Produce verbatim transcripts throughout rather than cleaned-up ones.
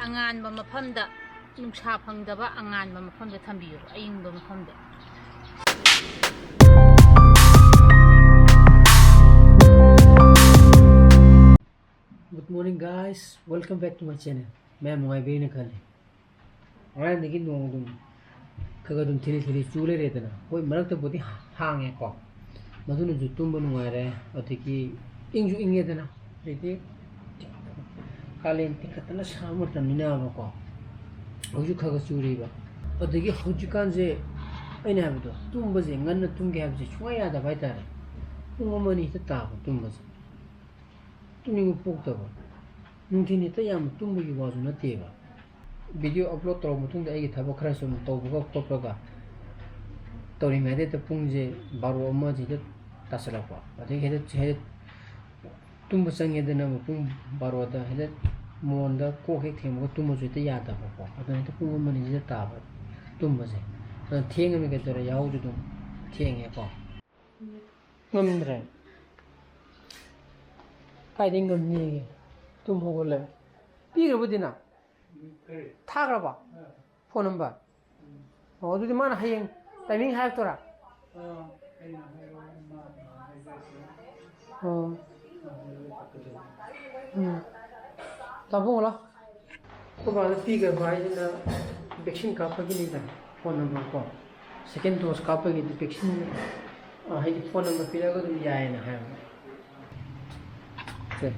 ꯑꯉꯥꯟꯕ ꯃꯐꯝꯗ, ꯅꯨꯡꯁꯥ ꯐꯪꯗꯕ ꯑꯉꯥꯟꯕ ꯃꯐꯝꯗ ꯊꯝꯕꯤꯌꯨ, ꯑꯏꯪꯕ ꯃꯐꯝꯗ꯫ Good morning, guys. Welcome back to my channel. ꯃꯌꯥꯝ ꯅꯨꯡꯉꯥꯏꯕꯤꯔꯤꯅ ꯈꯜꯂꯤ꯫ ꯉꯔꯥꯡꯗꯒꯤ ꯅꯣꯡ ꯑꯗꯨꯝ ꯈꯔ ꯈꯔ ꯑꯗꯨꯝ ꯊꯤꯂꯤ ꯊꯤꯂꯤ ꯆꯨ ꯂꯩꯔꯦꯗꯅ꯫ ꯍꯣꯏ, ꯃꯔꯛꯇꯕꯨꯗꯤ ꯍꯥꯡꯉꯦꯀꯣ, ꯃꯗꯨꯅꯁꯨ ꯇꯨꯝꯕ ꯅꯨꯡꯉꯥꯏꯔꯦ꯫ ꯑꯗꯒꯤ ꯏꯪꯁꯨ ꯏꯪꯉꯦꯗꯅ, ꯑꯗꯩꯗꯤ ꯀꯥꯂꯦꯟ ꯇꯤꯡꯈꯠꯇꯅ ꯁꯥꯕ ꯃꯇꯝꯅꯤꯅꯕꯀꯣ, ꯍꯧꯖꯤꯛ ꯈꯔ ꯈꯔ ꯆꯨꯔꯤꯕ꯫ ꯑꯗꯒꯤ ꯍꯧꯖꯤꯛꯀꯥꯟꯁꯦ ꯑꯩꯅ ꯍꯥꯏꯕꯗꯣ, ꯇꯨꯝꯕꯁꯦ ꯉꯟꯅ ꯇꯨꯝꯒꯦ ꯍꯥꯏꯕꯁꯦ ꯁꯨꯡꯌꯥ ꯌꯥꯗꯕ ꯍꯥꯏꯇꯥꯔꯦ꯫ ꯄꯨꯡ ꯑꯃ ꯑꯅꯤ ꯍꯦꯛꯇ ꯇꯥꯕ ꯇꯨꯝꯕꯁꯦ꯫ ꯇꯨꯝꯅꯤꯡꯕ ꯄꯣꯛꯇꯕ꯫ ꯅꯨꯡꯊꯤꯜ ꯍꯦꯛꯇ ꯌꯥꯝ ꯇꯨꯝꯕꯒꯤ ꯋꯥꯁꯨ ꯅꯠꯇꯦꯕ꯫ Video upload ꯇꯧꯔꯕ ꯃꯇꯨꯡꯗ ꯑꯩꯒꯤ ꯊꯕꯛ ꯈꯔ ꯁꯨꯝ ꯇꯧꯕꯒ ꯈꯣꯠꯄꯒ ꯇꯧꯔꯤꯉꯩꯗ ꯍꯦꯛꯇ ꯄꯨꯡꯁꯦ ꯕꯥꯔꯣ ꯑꯃꯁꯤꯗ ꯇꯥꯁꯜꯂꯛꯄ꯫ ꯑꯗꯒꯤ ꯍꯦꯛꯇ, ꯍꯦꯛꯇ ꯇꯨꯝꯕ ꯆꯪꯉꯦꯗꯅ, ꯄꯨꯡ ꯕꯥꯔꯣꯗ ꯍꯦꯛꯇ ꯃꯣꯟꯗ ꯀꯣꯛ ꯍꯦꯛ ꯊꯦꯡꯕꯒ ꯇꯨꯝꯕꯁꯨ ꯍꯦꯛꯇ ꯌꯥꯗꯕꯀꯣ꯫ ꯑꯗꯨꯅ ꯍꯦꯛꯇ ꯄꯨꯡ ꯑꯃ ꯑꯅꯤꯁꯤꯗ ꯇꯥꯕ ꯇꯨꯝꯕꯁꯦ꯫ ꯑꯗꯨꯅ ꯊꯦꯡꯉꯃꯤ ꯀꯩꯗꯧꯔꯦ, ꯌꯥꯍꯧꯁꯨ ꯑꯗꯨꯝ ꯊꯦꯡꯉꯦꯀꯣ꯫ ꯉꯝꯗ꯭ꯔꯦ꯫ ꯀꯥꯏꯗꯩ ꯉꯝꯅꯤꯒꯦ? ꯇꯨꯝ ꯍꯧꯒꯠꯂꯦ꯫ ꯄꯤꯈ꯭ꯔꯕꯗꯤꯅ? ꯊꯥꯈ꯭ꯔꯕ? Phone number? ꯑꯣ, ꯑꯗꯨꯗꯤ ꯃꯥꯅ ꯍꯌꯦꯡ ꯇꯥꯏꯃꯤꯡ ꯍꯥꯏꯔꯛꯇꯣꯏꯔꯥ? ꯑꯣ꯫ ꯎꯝ꯫ ꯇꯥꯕꯨꯡꯉꯣ ꯂꯥꯎ꯫ ꯑꯩꯈꯣꯏ ꯕꯥꯅ ꯄꯤꯈ꯭ꯔꯕ ꯍꯥꯏꯁꯤꯅ vaccine ꯀꯥꯞꯄꯒꯤꯅꯤꯗ, ꯐꯣꯟ ꯅꯝꯕꯔ ꯀꯣ꯫ Second dose ꯀꯥꯞꯄꯒꯤꯗꯤ vaccine, ꯑ, ꯍꯥꯏꯗꯤ ꯐꯣꯟ ꯅꯝꯕꯔ ꯄꯤꯔꯒ ꯑꯗꯨꯝ ꯌꯥꯏꯌꯦꯅ ꯍꯥꯏꯕ꯫ ꯁꯦ꯫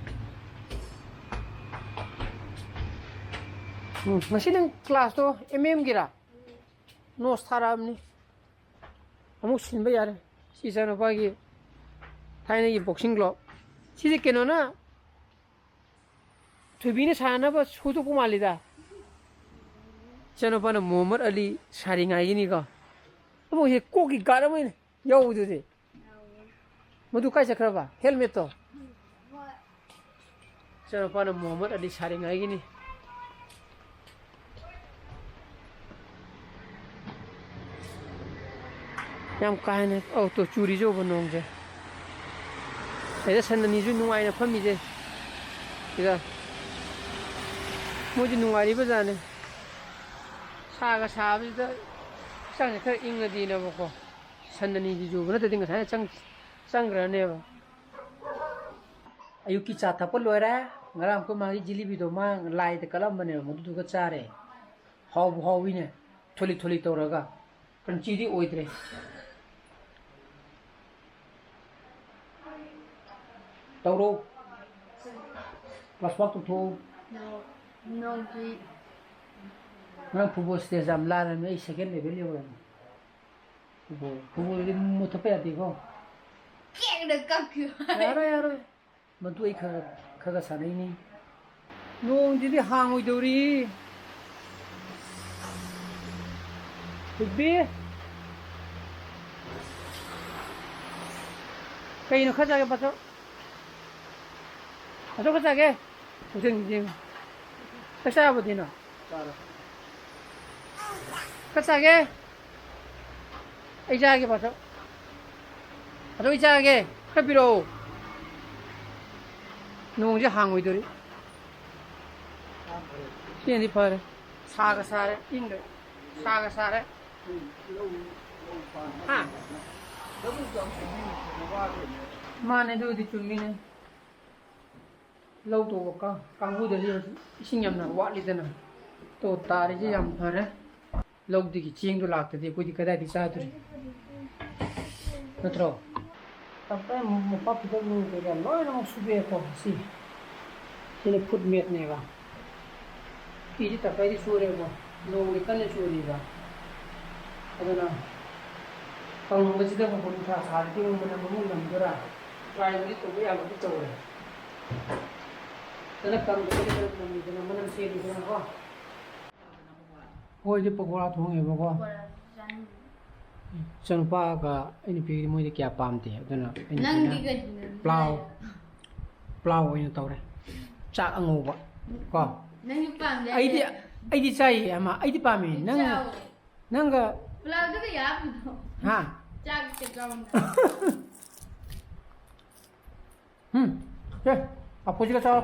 ꯎꯝ, ꯉꯁꯤ ꯅꯪ class ꯇꯣ M M ꯒꯤꯔꯥ? Notes ꯊꯥꯔꯛꯑꯕꯅꯤ꯫ ꯑꯃꯨꯛ ꯁꯤꯟꯕ ꯌꯥꯔꯦ꯫ ꯁꯤ ꯏꯆꯥꯅꯨꯄꯥꯒꯤ ꯊꯥꯏꯅꯒꯤ boxing glove꯫ ꯁꯤꯗꯤ ꯀꯩꯅꯣꯅ, ꯊꯣꯏꯕꯤꯅ ꯁꯥꯟꯅꯅꯕ ꯁꯨꯗꯣꯛꯄ ꯃꯥꯜꯂꯤꯗ꯫ ꯏꯆꯥꯅꯨꯄꯥꯅ ꯃꯣꯍꯝꯃꯗ ꯑꯂꯤ ꯁꯥꯔꯤꯉꯥꯏꯒꯤꯅꯤꯀꯣ꯫ ꯑꯃꯨꯛ ꯍꯦꯛ ꯀꯣꯛꯀꯤ guard ꯑꯃ ꯌꯥꯎꯕꯗꯨꯗꯤ꯫ ꯃꯗꯨ ꯀꯥꯏ ꯆꯠꯈ꯭ꯔꯕ? Helmet ꯇꯣ? ꯏꯆꯥꯅꯨꯄꯥꯅ ꯃꯣꯍꯝꯃꯗ ꯑꯂꯤ ꯁꯥꯔꯤꯉꯥꯏꯒꯤꯅꯤ꯫ ꯌꯥꯝ ꯀꯥ ꯍꯦꯟꯅ, ꯑꯧ, ꯇꯣ, ꯆꯨꯔꯤꯁꯦ ꯎꯕ ꯅꯣꯡꯁꯦ꯫ ꯑꯩꯗ ꯁꯟ ꯑꯅꯤꯁꯨ ꯅꯨꯡꯉꯥꯏꯅ ꯐꯝꯃꯤꯁꯦ꯫ ꯁꯤꯗ꯫ ꯃꯣꯏꯁꯨ ꯅꯨꯡꯉꯥꯏꯔꯤꯕ ꯖꯥꯠꯅꯤ꯫ ꯁꯥꯒ ꯁꯥꯕꯁꯤꯗ ꯍꯛꯆꯥꯡꯁꯦ ꯈꯔ ꯏꯪꯉꯗꯤꯅꯕꯀꯣ, ꯁꯟ ꯑꯅꯤꯁꯤ ꯌꯨꯕ ꯅꯠꯇ꯭ꯔꯗꯤ ꯉꯁꯥꯏꯅ ꯆꯪ-, ꯆꯪꯈ꯭ꯔꯅꯦꯕ꯫ ꯑꯌꯨꯛꯀꯤ ꯆꯥ ꯊꯛꯄ ꯂꯣꯏꯔꯦ꯫ ꯉꯔꯥꯡ ꯑꯩꯈꯣꯏ ꯃꯥꯒꯤ ꯖꯤꯂꯤꯕꯤꯗꯣ ꯃꯥ ꯂꯥꯏꯗ ꯀꯠꯂꯝꯕꯅꯦꯕ, ꯃꯗꯨꯗꯨꯒ ꯆꯥꯔꯦ꯫ ꯍꯥꯎꯕꯨ ꯍꯥꯎꯋꯤꯅꯦ, ꯊꯣꯂꯤ ꯊꯣꯂꯤ ꯇꯧꯔꯒ꯫ ꯀ꯭ꯔꯟꯆꯤꯗꯤ ꯑꯣꯏꯗ꯭ꯔꯦ꯫ ꯇꯧꯔꯣ꯫ ꯀ꯭ꯂꯥꯁ ꯋꯥꯟ ꯇꯧꯊꯣꯛꯎ꯫ ꯅꯣꯡꯒꯤ ꯅꯪ ꯐꯨꯠꯕꯣꯜ ꯁ꯭ꯇꯦꯖ ꯌꯥꯝ ꯂꯥꯜꯂꯝꯃꯦ, ꯑꯩ ꯁꯦꯀꯦꯟ ꯂꯦꯚꯦꯜ ꯌꯧꯔꯝꯃꯦ꯫ ꯐꯨꯠꯕꯣꯜ, ꯐꯨꯠꯕꯣꯜꯗꯤ ꯃꯨꯊꯠꯄ ꯌꯥꯗꯦꯀꯣ꯫ ꯀꯦꯛꯗ ꯀꯛꯈꯤꯕ꯫ ꯌꯥꯔꯣꯏ, ꯌꯥꯔꯣꯏ꯫ ꯃꯗꯨ ꯑꯩ ꯈꯔ, ꯈꯔ ꯈꯔ ꯁꯥꯟꯅꯩꯅꯤ꯫ ꯅꯣꯡꯁꯤꯗꯤ ꯍꯥꯡꯉꯣꯏꯗꯧꯔꯤ꯫ ꯊꯣꯏꯕꯤ꯫ ꯀꯩꯅꯣ ꯈꯔ ꯆꯥꯒꯦ, ꯄꯥꯊꯣꯛ꯫ ꯄꯥꯊꯣꯛ ꯈꯔ ꯆꯥꯒꯦ꯫ ꯄꯨꯊꯦꯡ ꯊꯦꯡ꯫ ꯆꯥꯛ ꯆꯥꯔꯕꯣ ꯊꯤꯅ? ꯆꯥꯔꯦ꯫ ꯈꯔ ꯆꯥꯒꯦ꯫ ꯑꯩ ꯆꯥꯒꯦ, ꯄꯥꯊꯣꯛ꯫ ꯑꯗꯣ ꯑꯩ ꯆꯥꯒꯦ꯫ ꯈꯔ ꯄꯤꯔꯛꯑꯣ꯫ ꯅꯣꯡꯁꯦ ꯍꯥꯡꯉꯣꯏꯗꯧꯔꯤ꯫ ꯁꯤꯅꯗꯤ ꯐꯔꯦ꯫ ꯁꯥꯒ ꯁꯥꯔꯦ, ꯏꯪꯒ ꯁꯥꯒ ꯁꯥꯔꯦ꯫ ꯍꯥ? ꯃꯥꯅꯦ, ꯑꯗꯨꯕꯨꯗꯤ ꯆꯨꯝꯃꯤꯅꯦ꯫ ꯂꯧ ꯇꯧꯕ ꯀꯥ-, ꯀꯥꯡꯕꯨꯗꯗꯤ ꯍꯧꯖꯤꯛ ꯏꯁꯤꯡ ꯌꯥꯝꯅ ꯋꯥꯠꯂꯤꯗꯅ꯫ ꯇꯣ, ꯇꯥꯔꯤꯁꯦ ꯌꯥꯝ ꯐꯔꯦ꯫ ꯂꯧꯗꯒꯤ ꯆꯦꯡꯗꯣ ꯂꯥꯛꯇꯗꯤ ꯑꯩꯈꯣꯏꯗꯤ ꯀꯗꯥꯏꯗꯒꯤ ꯆꯥꯗꯣꯔꯤ? ꯅꯠꯇ꯭ꯔꯣ? ꯇꯞꯇꯥꯏ ꯃꯣꯝꯄꯥꯛ ꯐꯤꯗꯛ ꯅꯨꯡ ꯀꯩꯀꯥ ꯂꯣꯏꯅꯃꯛ ꯁꯨꯗꯣꯛꯑꯦꯀꯣ꯫ ꯁꯤ, ꯁꯤꯅ ꯐꯨꯠ ꯃꯦꯠꯅꯦꯕ꯫ ꯐꯤꯁꯤ ꯇꯞꯇꯥꯏꯗꯤ ꯁꯨꯔꯦꯀꯣ, ꯅꯣꯡꯗꯤ ꯀꯟꯅ ꯆꯨꯔꯤꯕ꯫ ꯑꯗꯨꯅ ꯀꯪꯕꯁꯤꯗ ꯃꯄꯨꯟ ꯅꯨꯡꯁꯥ ꯁꯥꯔꯗꯤ ꯑꯃꯨꯛ ꯃꯅꯝ ꯑꯃꯨꯛ ꯅꯝꯗꯣꯏꯔꯥ? ꯗ꯭ꯔꯥꯏꯕꯨꯗꯤ ꯇꯧꯕ ꯌꯥꯕꯗꯤ ꯇꯧꯔꯦ꯫ ꯐꯖꯅ ꯀꯪꯗ꯭ꯔꯒꯗꯤ ꯃꯅꯝ ꯅꯝꯃꯤꯗꯅ, ꯃꯅꯝ ꯆꯦꯜꯂꯤꯗꯅꯀꯣ꯫ ꯑꯩꯈꯣꯏꯗꯤ ꯄꯀꯣꯔꯥ ꯊꯣꯡꯉꯦꯕꯀꯣ꯫ ꯄꯀꯣꯔꯥꯁꯨ ꯆꯥꯅꯤꯡꯉꯤ꯫ ꯏꯆꯥꯅꯨꯄꯥꯒ ꯑꯩ ꯅꯨꯄꯤꯒꯤꯗꯤ ꯃꯣꯏꯗꯤ ꯀꯌꯥ ꯄꯥꯝꯗꯦ, ꯑꯗꯨꯅ ꯑꯩ ꯅꯪꯗꯤ ꯅꯨꯄꯤꯅ ꯀꯩ ꯍꯩꯅꯕꯤ ꯄ꯭ꯂꯥꯎ, ꯂꯩ? ꯄ꯭ꯂꯥꯎ ꯑꯣꯏꯅ ꯇꯧꯔꯦ꯫ ꯆꯥꯛ ꯑꯉꯧꯕ ꯀꯣ꯫ ꯅꯪꯁꯨ ꯄꯥꯝꯗꯦ ꯑꯩꯗꯤ, ꯍꯥꯏꯗꯦ? ꯑꯩꯗꯤ ꯆꯥꯏꯌꯦ ꯑꯃ, ꯑꯩꯗꯤ ꯄꯥꯝꯃꯦ꯫ ꯅꯪ, ꯆꯥꯎ꯫ ꯅꯪꯒ ꯄ꯭ꯂꯥꯎꯗꯨꯒ ꯌꯥꯝꯗ꯭ꯔꯣ? ꯍꯥ? ꯆꯥꯛ ꯆꯥꯛ ꯆꯥꯎꯅ꯫ ꯎꯝ, ꯁꯦ, ꯑꯄꯣꯖꯤꯒ ꯆꯥꯎ꯫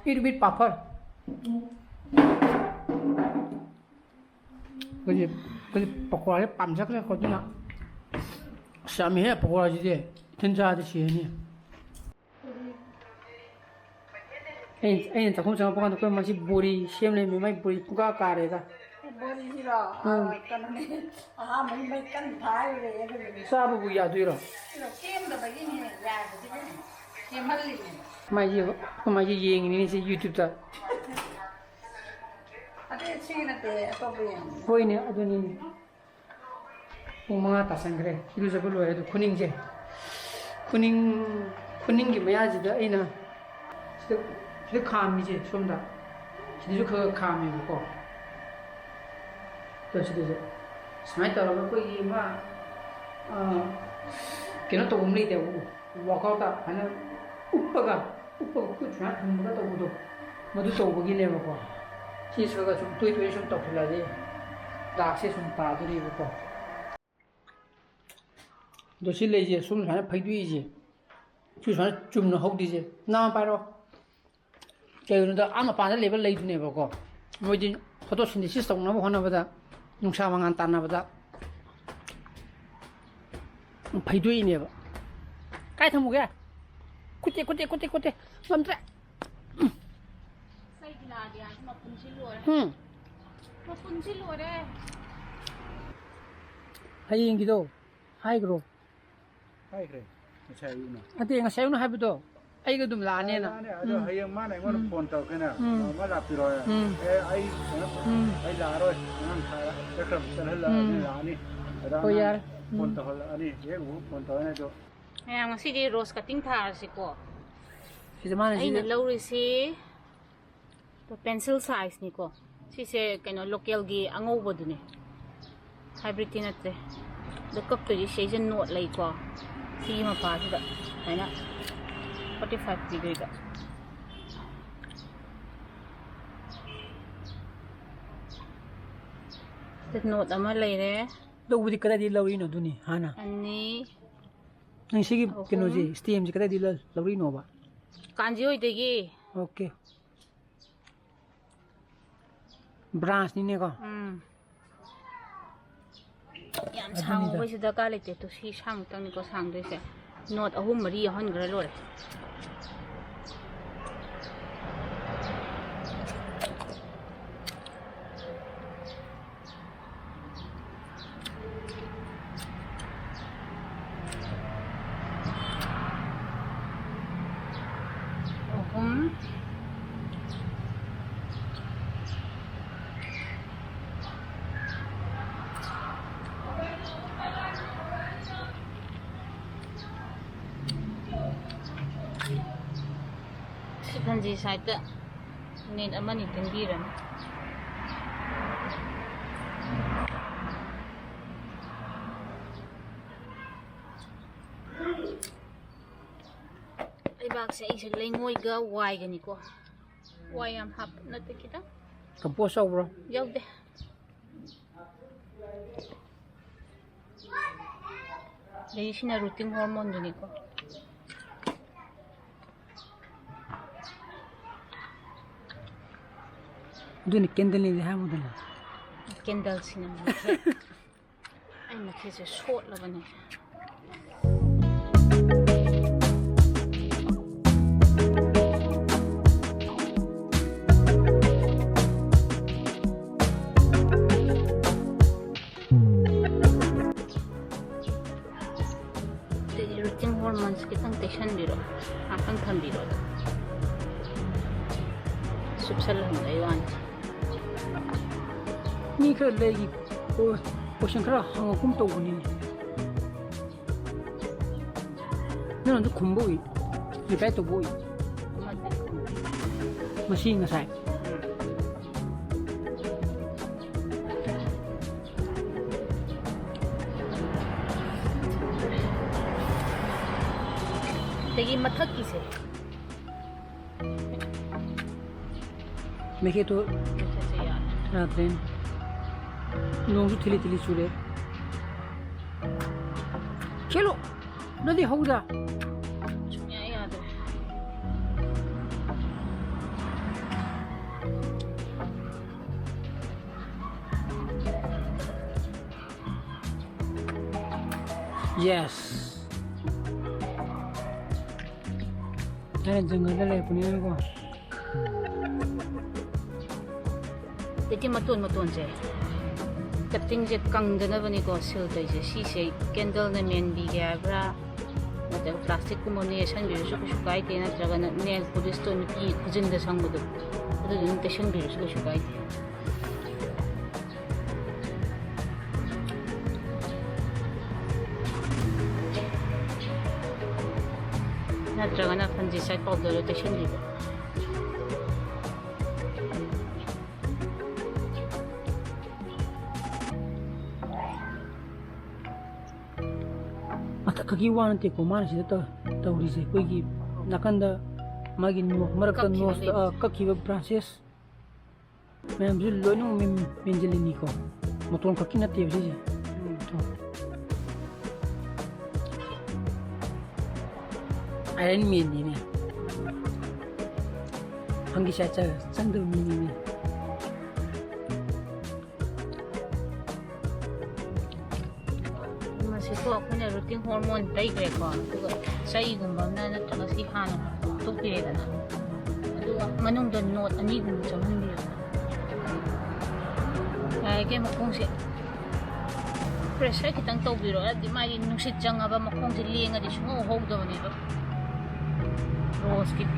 Eat with papad. ꯑꯩꯈꯣꯏꯗꯤ ꯑꯩꯈꯣꯏꯗꯤ ꯄꯀꯣꯔꯥꯁꯦ ꯄꯥꯝꯖꯈ꯭ꯔꯦꯀꯣ, ꯑꯗꯨꯅ ꯑꯁ ꯌꯥꯝꯃꯤꯍꯦ ꯄꯀꯣꯔꯥꯁꯤꯗꯤ꯫ ꯏꯊꯟ ꯆꯥꯔꯗꯤ ꯁꯤꯔꯅꯤ꯫ ꯑꯩꯅ ꯑꯩꯅ ꯆꯥꯛꯈꯨꯝ ꯆꯪꯉꯛꯄ ꯀꯥꯟꯗ ꯑꯩꯈꯣꯏ ꯃꯁꯤ ꯕꯣꯔꯤ ꯁꯦꯝ ꯂꯩꯔꯝꯃꯦ꯫ ꯃꯥꯏ ꯕꯣꯔꯤ ꯄꯨꯡꯀꯥ ꯀꯥꯔꯦꯗ꯫ ꯕꯣꯔꯤꯁꯤꯔꯣ? ꯎꯝ꯫ ꯑ, ꯀꯩꯅꯣꯅꯦ, ꯑꯍꯥꯟꯕꯒꯤ ꯃꯩ ꯀꯟꯅ ꯊꯥꯔꯤꯕꯅꯦ ꯑꯗꯨꯒꯤꯅꯦ꯫ ꯆꯥꯕꯕꯨ ꯌꯥꯗꯣꯏꯔꯣ? ꯁꯦꯝꯗꯕꯒꯤꯅꯦ, ꯌꯥꯗꯕꯒꯤꯅꯦ ꯁꯦꯝꯍꯜꯂꯤꯅꯦ꯫ ꯃꯥꯏꯁꯦ ꯑꯩꯈꯣꯏ ꯃꯥꯏꯁꯦ ꯌꯦꯡꯉꯤꯅꯤꯅꯦ ꯁꯤ YouTube-ꯇ꯫ ꯑꯗꯨ ꯁꯤꯒꯤ ꯅꯠꯇꯦ, ꯑꯇꯣꯞꯄ ꯌꯦꯡꯉꯣ꯫ ꯍꯣꯏꯅꯦ, ꯑꯗꯨꯅꯤꯅꯦ꯫ ꯄꯨꯡ ꯃꯉꯥ ꯇꯥꯁꯟꯈ꯭ꯔꯦ꯫ ꯏꯔꯨꯖꯕ ꯂꯣꯏꯔꯦ꯫ ꯑꯗꯨ ꯈꯨꯅꯤꯡꯁꯦ, ꯈꯨꯅꯤꯡ, ꯈꯨꯅꯤꯡꯒꯤ ꯃꯌꯥꯁꯤꯗ ꯑꯩꯅ ꯁꯤꯗ, ꯁꯤꯗ ꯈꯥꯝꯃꯤꯁꯦ, ꯁꯣꯝꯗ ꯁꯤꯗꯁꯨ ꯈꯔ ꯈꯔ ꯈꯥꯝꯃꯦꯕꯀꯣ꯫ ꯑꯗꯣ ꯁꯤꯗꯁꯨ ꯁꯨꯃꯥꯏꯅ ꯇꯧꯔꯒ ꯑꯩꯈꯣꯏꯒꯤ ꯑꯃ, ꯑ, ꯀꯩꯅꯣ ꯇꯧꯕ ꯑꯃ ꯂꯩꯇꯦꯕ, workout-ꯇ ꯁꯨꯃꯥꯏꯅ ꯎꯞꯄꯒ, ꯎꯞꯄꯒ ꯈꯨꯠ ꯁꯨꯃꯥꯏꯅ ꯊꯝꯃꯒ ꯇꯧꯕꯗꯣ, ꯃꯗꯨ ꯇꯧꯕꯒꯤꯅꯦꯕꯀꯣ꯫ ꯁꯤ ꯈꯔ ꯈꯔ ꯁꯨꯝ ꯇꯣꯏ ꯇꯣꯏ ꯁꯨꯝ ꯇꯧꯁꯤꯜꯂꯛꯑꯗꯤ ꯗꯥꯛꯁꯦ ꯁꯨꯝ ꯇꯥꯗꯣꯔꯤꯕꯀꯣ꯫ ꯑꯗꯣ ꯁꯤ ꯂꯩꯁꯦ ꯁꯨꯝ ꯁꯨꯃꯥꯏꯅ ꯐꯩꯗꯣꯛꯏꯁꯦ, ꯁꯤ ꯁꯨꯃꯥꯏꯅ ꯆꯨꯝꯅ ꯍꯧꯗꯣꯏꯁꯦ, ꯅꯥ ꯄꯥꯏꯔꯣ꯫ ꯀꯩꯒꯤꯅꯣꯗ ꯑꯥ ꯃꯄꯥꯟꯗ ꯂꯩꯕ ꯂꯩꯗꯨꯅꯦꯕꯀꯣ, ꯃꯣꯏꯗꯤ photosynthesis ꯇꯧꯅꯕ ꯍꯣꯠꯅꯕꯗ, ꯅꯨꯡꯁꯥ ꯃꯉꯥꯜ ꯇꯥꯟꯅꯕꯗ ꯐꯩꯗꯣꯛꯏꯅꯦꯕ꯫ ꯀꯥꯏ ꯊꯝꯃꯨꯒꯦ? ꯈꯨꯠꯇꯦꯛ, ꯈꯨꯠꯇꯦꯛ, ꯈꯨꯠꯇꯦꯛ, ꯈꯨꯠꯇꯦꯛ꯫ ꯉꯝꯗ꯭ꯔꯦ꯫ ꯏꯁꯩꯒꯤ ꯂꯥꯛꯑꯗꯤ ꯍꯥꯏꯁꯤ ꯃꯄꯨꯟꯁꯤ ꯂꯣꯏꯔꯦ꯫ ꯎꯝ꯫ ꯃꯄꯨꯟꯁꯤ ꯂꯣꯏꯔꯦ꯫ ꯍꯌꯦꯡꯒꯤꯗꯣ ꯍꯥꯏꯈ꯭ꯔꯣ꯫ ꯍꯥꯏꯈ꯭ꯔꯦ ꯉꯁꯥꯏ ꯑꯌꯨꯛꯅ꯫ ꯅꯠꯇꯦ, ꯉꯁꯥꯏ ꯑꯌꯨꯛꯅ ꯍꯥꯏꯕꯗꯣ ꯑꯩꯒ ꯑꯗꯨꯝ ꯂꯥꯛꯑꯅꯦꯅ꯫ ꯂꯥꯛꯑꯅꯦ, ꯑꯗꯣ ꯎꯝ꯫ ꯍꯌꯦꯡ ꯃꯥꯅ ꯑꯩꯉꯣꯟꯗ ꯎꯝ꯫ ꯐꯣꯟ ꯇꯧꯔꯛꯀꯅꯦ꯫ ꯎꯝ꯫ ꯃꯥ ꯂꯥꯛꯄꯤꯔꯣ꯫ ꯎꯝ꯫ "ꯑꯦ, ꯑꯩ ꯀꯩꯅꯣ, ꯎꯝ꯫ ꯑꯩ ꯂꯥꯛꯑꯔꯣꯏ, ꯑꯉꯥꯡ ꯊꯥꯔ ꯆꯠꯈ꯭ꯔ-, ꯆꯠꯍꯜꯂꯛꯑꯅꯤ, ꯎꯝ꯫ ꯂꯥꯛꯑꯅꯤ"꯫ ꯑꯗ ꯍꯣꯏ, ꯑꯉꯥꯡ ꯌꯥꯔꯦ꯫ ꯐꯣꯟ ꯎꯝ꯫ ꯇꯧꯍꯜꯂꯛꯑꯅꯤ, ꯍꯦꯛ ꯎꯕ ꯐꯣꯟ ꯇꯧꯔꯛꯑꯅꯤ꯫ ꯑꯗꯣ ꯃꯌꯥꯝ, ꯉꯁꯤꯗꯤ rose cutting ꯊꯥꯔꯁꯤꯀꯣ꯫ ꯁꯤꯗ ꯃꯥꯅ ꯑꯩꯅ ꯁꯤꯗ ꯂꯧꯔꯤꯁꯤ pencil size-ꯅꯤꯀꯣ꯫ ꯁꯤꯁꯦ ꯀꯩꯅꯣ, local-ꯒꯤ ꯑꯉꯧꯕꯗꯨꯅꯦ, hybrid-ꯇꯤ ꯅꯠꯇ꯭ꯔꯦ꯫ ꯑꯗꯣ ꯀꯛꯇꯣꯏꯁꯦ ꯁꯤꯁꯦ knot ꯂꯩꯀꯣ, ꯁꯤꯒꯤ ꯃꯄꯥꯁꯤꯗ ꯁꯨꯃꯥꯏꯅ forty five ꯄꯤꯗꯣꯏꯕ꯫ ꯁꯤꯗ knot ꯑꯃ ꯂꯩꯔꯦ꯫ ꯂꯧꯕꯗꯤ ꯀꯗꯥꯏꯗꯒꯤ ꯂꯧꯔꯤꯅꯣ ꯑꯗꯨꯅꯤ ꯍꯥꯟꯅ? ꯑꯅꯤ, ꯅꯪ ꯁꯤꯒꯤ ꯑꯍꯨꯝ꯫ ꯀꯩꯅꯣꯁꯦ, stem-ꯁꯦ ꯀꯗꯥꯏꯗꯒꯤ ꯂꯧ-, ꯂꯧꯔꯤꯅꯣꯕ? ꯀꯥꯟꯖꯤ ꯍꯣꯏꯗꯒꯤ꯫ Okay꯫ ꯕ꯭ꯔꯥꯟꯁꯅꯤꯅꯦꯀꯣ꯫ ꯎꯝ꯫ ꯌꯥꯝ ꯑꯗꯨꯅꯤꯗ꯫ ꯁꯥꯡꯕꯩꯁꯨ ꯗꯔꯀꯥꯔ ꯂꯩꯇꯦ꯫ ꯇꯨ ꯁꯤ ꯁꯥꯡꯃꯨꯛꯇꯪꯅꯤꯀꯣ ꯁꯥꯡꯗꯣꯏꯁꯦ꯫ ꯅꯣꯠ ꯑꯍꯨꯝ ꯃꯔꯤ ꯌꯥꯎꯍꯟꯈ꯭ꯔ ꯂꯣꯏꯔꯦ꯫ ꯑꯍꯨꯝ꯫ ꯁꯤ ꯐꯟꯖꯤ ꯁꯥꯏꯠꯇ ꯃꯤꯅꯤꯠ ꯑꯃꯅꯤ ꯇꯤꯡꯕꯤꯔꯝꯃꯤ꯫ ꯂꯩꯕꯥꯛꯁꯦ ꯑꯩꯁꯦ ꯂꯩꯉꯣꯏꯒ ꯋꯥꯏꯒꯅꯤꯀꯣ꯫ ꯋꯥꯏ ꯌꯥꯝ ꯍꯥꯞꯄ ꯅꯠꯇꯦ, ꯈꯤꯇꯪ꯫ ꯀꯝꯄꯣꯁ ꯌꯥꯎꯕ꯭ꯔꯣ? ꯌꯥꯎꯗꯦ꯫ ꯑꯗꯩ ꯁꯤꯅ ꯔꯨꯇꯤꯡ ꯍꯣꯔꯃꯣꯟꯗꯨꯅꯤꯀꯣ꯫ ꯑꯗꯨꯅꯤ ꯀꯦꯟꯗꯜꯅꯤꯗꯤ ꯍꯥꯏꯔꯝꯃꯨꯗꯅ꯫ ꯀꯦꯟꯗꯜꯁꯤꯅ ꯃꯈꯦꯠ꯫ ꯑꯩ ꯃꯈꯦꯠꯁꯦ ꯁꯣꯠꯂꯕꯅꯦ꯫ ꯑꯗꯩꯗꯤ ꯔꯨꯇꯤꯟ ꯍꯣꯔꯃꯣꯟꯁ ꯈꯤꯇꯪ ꯇꯩꯁꯟꯕꯤꯔꯣ, ꯉꯥꯛꯇꯪ ꯊꯝꯕꯤꯔꯣ꯫ ꯁꯨꯞꯁꯜꯍꯟꯕꯩ ꯋꯥꯅꯤ꯫ ꯃꯤ ꯈꯔ ꯂꯩꯒꯤ ꯀꯣ-, ꯀꯣꯏꯁꯟ ꯈꯔ ꯍꯪꯉꯛꯀꯨꯝ ꯇꯧꯕꯅꯤꯅꯦ꯫ ꯅꯪ ꯑꯗꯨ ꯈꯨꯝꯕ ꯎꯏ, ꯔꯤꯄ꯭ꯂꯥꯏ ꯇꯧꯕ ꯎꯏ꯫ ꯑꯃꯗꯤ ꯈꯨꯝꯃꯤ꯫ ꯃꯁꯤ ꯉꯁꯥꯏ꯫ ꯎꯝ꯫ ꯑꯗꯒꯤ ꯃꯊꯛꯀꯤꯁꯦ꯫ ꯃꯩꯈꯦꯠꯇꯣ ꯃꯩꯈꯦꯠꯁꯦ ꯌꯥꯗ꯭ꯔꯦ꯫ ꯌꯥꯗ꯭ꯔꯦꯅꯦ꯫ ꯅꯣꯡꯁꯨ ꯊꯤꯂꯤ ꯊꯤꯂꯤ ꯆꯨꯔꯦ꯫ ꯈꯦꯠꯂꯣ! ꯅꯪꯗꯤ ꯍꯧꯗ꯫ ꯁꯨꯡꯌꯥ ꯌꯥꯗ꯭ꯔꯦ꯫ Yes. ꯑꯩꯅ ꯖꯪꯒꯜꯗ ꯂꯩꯔꯛꯄꯅꯤꯅꯀꯣ꯫ ꯑꯗꯒꯤ ꯃꯇꯣꯟ ꯃꯇꯣꯟꯁꯦ, ꯀꯠꯇꯤꯡꯁꯦ ꯀꯪꯗꯅꯕꯅꯤꯀꯣ ꯁꯤꯜ ꯇꯧꯔꯤꯁꯦ꯫ ꯁꯤꯁꯦ ꯀꯦꯟꯗꯜꯅ ꯃꯦꯟꯕꯤꯒꯦ ꯍꯥꯏꯕ꯭ꯔꯥ, ꯅꯠꯇ꯭ꯔꯒ ꯄ꯭ꯂꯥꯁꯇꯤꯛꯀꯨꯝꯕ ꯑꯃꯅ ꯌꯦꯠꯁꯟꯕꯤꯔꯁꯨ ꯀꯩꯁꯨ ꯀꯥꯏꯗꯦ, ꯅꯠꯇ꯭ꯔꯒꯅ ꯅꯦꯜ ꯄꯣꯂꯤꯁꯇꯣ ꯅꯨꯄꯤ ꯈꯨꯖꯤꯟꯗ ꯁꯪꯕꯗꯣ, ꯑꯗꯨꯗꯨꯅ ꯇꯩꯁꯟꯕꯤꯔꯁꯨ ꯀꯩꯁꯨ ꯀꯥꯏꯗꯦ꯫ ꯅꯠꯇ꯭ꯔꯒꯅ ꯐꯟꯖꯤꯁꯥꯏꯠ ꯄꯥꯎꯗꯔꯗꯣ ꯇꯩꯁꯟꯕꯤꯕ꯫ ꯃꯊꯛ ꯈꯛꯀꯤ ꯋꯥ ꯅꯠꯇꯦꯀꯣ ꯃꯥꯅ ꯁꯤꯗ ꯇꯧ-, ꯇꯧꯔꯤꯁꯦ꯫ ꯑꯩꯈꯣꯏꯒꯤ ꯅꯥꯀꯟꯗ ꯃꯥꯒꯤ ꯅꯣ-, ꯃꯔꯛꯇ ꯀꯛꯈꯤꯕ ꯅꯣꯁꯇ, ꯑ, ꯂꯩꯕꯁꯦ꯫ ꯀꯛꯈꯤꯕ ꯕ꯭ꯔꯥꯟꯆꯦꯁ ꯃꯌꯥꯝꯁꯤ ꯂꯣꯏꯅꯃꯛ ꯃꯦꯟ-, ꯃꯦꯟꯁꯤꯜꯂꯤꯅꯤꯀꯣ꯫ ꯃꯇꯣꯟ ꯈꯛꯀꯤ ꯅꯠꯇꯦꯕ ꯁꯤꯁꯦ꯫ ꯎꯝ꯫ ꯑꯥꯏꯔꯟ ꯃꯦꯟꯅꯤꯅꯦ꯫ ꯐꯪꯒꯤꯁꯥꯏꯠ ꯆꯪ-, ꯆꯪꯗꯕ ꯃꯤꯅꯤꯅꯦ꯫ ꯃꯁꯤꯀꯣ ꯑꯩꯈꯣꯏꯅ ꯔꯨꯇꯤꯟ ꯍꯣꯔꯃꯣꯟ ꯇꯩꯈ꯭ꯔꯦꯀꯣ, ꯑꯗꯨꯒ ꯆꯩꯒꯨꯝꯕ ꯑꯃꯅ ꯅꯠꯇ꯭ꯔꯒ ꯁꯤ ꯍꯥꯟꯅ ꯇꯣꯛꯄꯤꯔꯦꯗꯅ, ꯑꯗꯨꯒ ꯃꯅꯨꯡꯗ ꯅꯣꯠ ꯑꯅꯤꯒꯨꯝꯕ ꯆꯪꯍꯟꯕꯤꯌꯨ꯫ ꯌꯥꯔꯤꯈꯩ ꯃꯈꯣꯡꯁꯦ ꯄ꯭ꯔꯦꯁꯔ ꯈꯤꯇꯪ ꯇꯧꯕꯤꯔꯣ, ꯍꯥꯏꯕꯗꯤ ꯃꯥꯗꯤ ꯅꯨꯡꯁꯤꯠ ꯆꯪꯉꯕ ꯃꯈꯣꯡꯁꯦ ꯂꯦꯡꯉꯗꯤ ꯁꯨꯡꯍꯧ ꯍꯧꯗꯕꯅꯦꯕ ꯔꯣꯁꯀꯤꯗꯤ꯫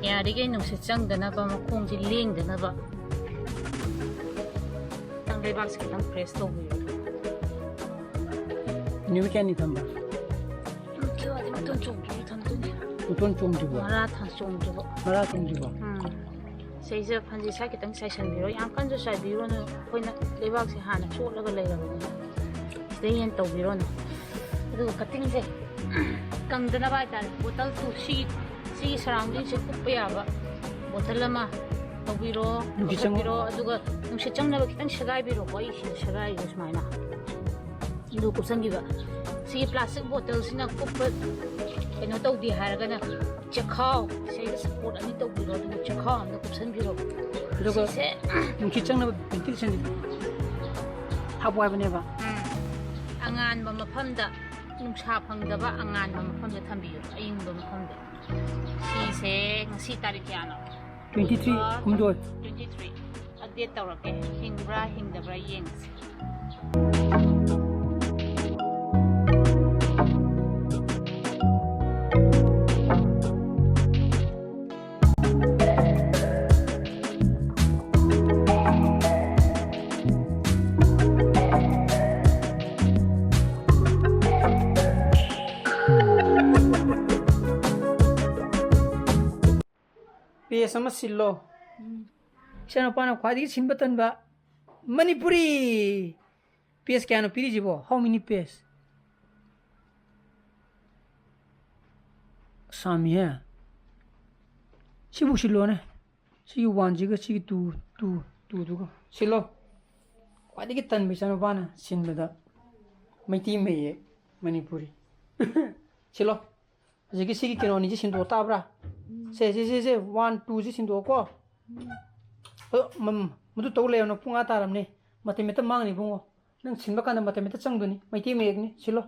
ꯌꯥꯔꯤꯈꯩ ꯅꯨꯡꯁꯤꯠ ꯆꯪꯗꯅꯕ, ꯃꯈꯣꯡꯁꯦ ꯂꯦꯡꯗꯅꯕ ꯈꯤꯇꯪ ꯂꯩꯕꯥꯛꯁꯦ ꯈꯤꯇꯪ ꯄ꯭ꯔꯦꯁ ꯇꯧꯕꯤꯌꯨ꯫ ꯅꯨꯃꯤꯠ ꯀꯌꯥꯅꯤ ꯊꯝꯕ? ꯎꯝ, ꯊꯤꯌꯣ, ꯑꯗꯨꯝ ꯃꯇꯣꯟ ꯆꯣꯡꯗ꯭ꯔꯤꯕ ꯊꯝꯗꯣꯏꯅꯦ꯫ ꯃꯇꯣꯟ ꯆꯣꯡꯗ꯭ꯔꯤꯕꯣ? ꯃꯔꯥ ꯊꯥ ꯆꯣꯡꯗ꯭ꯔꯤꯕ꯫ ꯃꯔꯥ ꯆꯣꯡꯗ꯭ꯔꯤꯕꯣ? ꯎꯝ꯫ ꯁꯤꯁꯦ ꯐꯟꯖꯤꯁꯥ ꯈꯤꯇꯪ ꯆꯥꯏꯁꯟꯕꯤꯔꯣ꯫ ꯌꯥꯝ ꯀꯟꯅꯁꯨ ꯆꯥꯏꯕꯤꯔꯨꯅꯨ꯫ ꯑꯩꯈꯣꯏꯅ ꯂꯩꯕꯥꯛꯁꯦ ꯍꯥꯟꯅ ꯆꯣꯠꯂꯒ ꯂꯩꯔꯕꯅꯤꯅ ꯁꯤꯗꯩ ꯍꯦꯟꯅ ꯇꯧꯕꯤꯔꯣꯅꯨ꯫ ꯑꯗꯨꯒ ꯀꯇꯤꯡꯁꯦ ꯀꯪꯗꯅꯕ ꯍꯥꯏꯇꯥꯔꯦ꯫ ꯕꯣꯇꯜ ꯇꯨ ꯁꯤꯒꯤ, ꯁꯤꯒꯤ ꯁꯔꯥꯎꯟꯗꯤꯡꯁꯦ ꯀꯨꯞꯄ ꯌꯥꯕ ꯕꯣꯇꯜ ꯑꯃ ꯇꯧꯕꯤꯔꯣ, ꯅꯨꯡꯁꯤꯠ ꯆꯪ- ꯀꯨꯞꯁꯟꯕꯤꯔꯣ꯫ ꯑꯗꯨꯒ ꯅꯨꯡꯁꯤꯠ ꯆꯪꯅꯕ ꯈꯤꯇꯪ ꯁꯦꯒꯥꯏꯕꯤꯔꯣꯀꯣ꯫ ꯑꯩ ꯁꯤꯗ ꯁꯦꯒꯥꯏꯔꯤꯁꯦ ꯁꯨꯃꯥꯏꯅ꯫ ꯑꯗꯨ ꯀꯨꯞꯁꯟꯈꯤꯕ꯫ ꯁꯤꯒꯤ ꯄ꯭ꯂꯥꯁꯇꯤꯛ ꯕꯣꯇꯜꯁꯤꯅ ꯀꯨꯞꯄ ꯀꯩꯅꯣ ꯇꯧꯗꯦ ꯍꯥꯏꯔꯒꯅ ꯆꯦꯈꯥꯎ, ꯁꯤꯗ ꯁꯞꯄꯣꯔꯠ ꯑꯅꯤ ꯇꯧꯕꯤꯔꯣ, ꯑꯗꯨꯒ ꯆꯦꯈꯥꯎ ꯑꯃꯗ ꯀꯨꯞꯁꯟꯕꯤꯔꯣ꯫ ꯑꯗꯨꯒ ꯁꯤꯁꯦ ꯅꯨꯡꯁꯤꯠ ꯆꯪꯅꯕ ꯚꯦꯟꯇꯤꯂꯦꯁꯟ ꯍꯥꯞꯄꯨ ꯍꯥꯏꯕꯅꯦꯕ꯫ ꯎꯝ, ꯑꯉꯥꯟꯕ ꯃꯐꯝꯗ, ꯅꯨꯡꯁꯥ ꯐꯪꯗꯕ ꯑꯉꯥꯟꯕ ꯃꯐꯝꯗ ꯊꯝꯕꯤꯌꯨ, ꯑꯏꯪꯕ ꯃꯐꯝꯗ꯫ ꯁꯤꯁꯦ ꯉꯁꯤ ꯇꯥꯔꯤꯛ ꯀꯌꯥꯅꯣ? Twenty three, ꯍꯨꯝꯗꯣꯏ꯫ Twenty three꯫ ꯑꯞꯗꯦꯠ ꯇꯧꯔꯛꯀꯦ, ꯍꯤꯡꯕ꯭ꯔꯥ ꯍꯤꯡꯗꯕ꯭ꯔꯥ ꯌꯦꯡꯁꯦ꯫ Page ꯑꯃ ꯁꯤꯜꯂꯣ꯫ ꯏꯆꯥꯅꯨꯄꯥꯅ ꯈ꯭ꯋꯥꯏꯗꯒꯤ ꯁꯤꯟꯕ ꯇꯟꯕ ꯃꯅꯤꯄꯨꯔꯤ꯫ Page ꯀꯌꯥꯅꯣ ꯄꯤꯔꯤꯁꯤꯕꯣ? How many page? ꯁꯥꯃꯤꯍꯦ꯫ ꯁꯤꯕꯨ ꯁꯤꯜꯂꯣꯅꯦ꯫ ꯁꯤꯒꯤ one ꯁꯤꯒ ꯁꯤꯒꯤ two, two, two ꯗꯨꯒ ꯁꯤꯜꯂꯣ꯫ ꯈ꯭ꯋꯥꯏꯗꯒꯤ ꯇꯟꯕ ꯏꯆꯥꯅꯨꯄꯥꯅ ꯁꯤꯟꯕꯗ ꯃꯩꯇꯩ ꯃꯌꯦꯛ ꯃꯅꯤꯄꯨꯔꯤ꯫ ꯁꯤꯜꯂꯣ꯫ ꯍꯧꯖꯤꯛꯀꯤ ꯁꯤꯒꯤ ꯀꯩꯅꯣ ꯑꯅꯤꯁꯤ ꯁꯤꯟꯗꯣꯛ ꯇꯥꯕ꯭ꯔꯥ? ꯁꯦ, ꯁꯦ, ꯁꯦ, ꯁꯦ, one, two ꯁꯤ ꯁꯤꯟꯗꯣꯛꯑꯣꯀꯣ꯫ ꯑꯗꯣ, ꯃꯝ-, ꯃꯗꯨ ꯇꯧ ꯂꯩꯔꯅꯨ, ꯄꯨꯡ ꯑꯥ ꯇꯥꯔꯝꯅꯦ꯫ ꯃꯇꯝ ꯍꯦꯛꯇ ꯃꯥꯡꯅꯤ ꯏꯕꯨꯡꯉꯣ꯫ ꯅꯪ ꯁꯤꯟꯕ ꯀꯥꯟꯗ ꯃꯇꯝ ꯍꯦꯛꯇ ꯆꯪꯗꯣꯏꯅꯤ꯫ ꯃꯩꯇꯩ ꯃꯌꯦꯛꯅꯤ, ꯁꯤꯜꯂꯣ꯫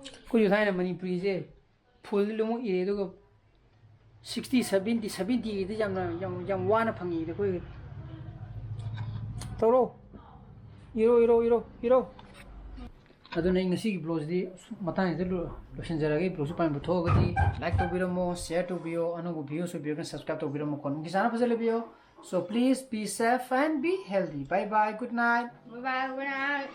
ꯑꯩꯈꯣꯏꯁꯨ ꯊꯥꯏꯅ ꯃꯅꯤꯄꯨꯔꯤꯁꯦ full ꯂꯣꯏꯅꯃꯛ ꯏꯔꯦ, ꯑꯗꯨꯒ sixty, seventy, seventy ꯏꯗꯤ ꯌꯥꯝꯅ, ꯌꯥꯝ, ꯌꯥꯝ ꯋꯥꯅ ꯐꯪꯉꯤꯗ ꯑꯩꯈꯣꯏꯒꯤ꯫ ꯇꯧꯔꯣ꯫ ꯏꯔꯣ, ꯏꯔꯣ, ꯏꯔꯣ, ꯏꯔꯣ꯫ ꯑꯗꯨꯅ ꯑꯩ ꯉꯁꯤꯒꯤ vlogꯁꯤꯗꯤ ꯃꯇꯥꯡꯁꯤꯗ ꯂꯣ-, ꯂꯣꯏꯁꯤꯟꯖꯔꯒꯦ꯫ Vlogꯁꯤ ꯄꯥꯝꯕ ꯊꯣꯛꯑꯒꯗꯤ like ꯇꯧꯕꯤꯔꯝꯃꯣ, share ꯇꯧꯕꯤꯌꯣ, ꯑꯅꯧꯕ viewꯁꯨ ꯑꯣꯏꯕꯤꯔꯒꯅ subscribe ꯇꯧꯕꯤꯔꯝꯃꯣꯀꯣ꯫ ꯅꯨꯡꯒꯤ ꯆꯥꯅ ꯐꯖꯅ ꯂꯩꯕꯤꯌꯣ꯫ So please be safe and be healthy. Bye bye. Good night. Bye bye. Good night.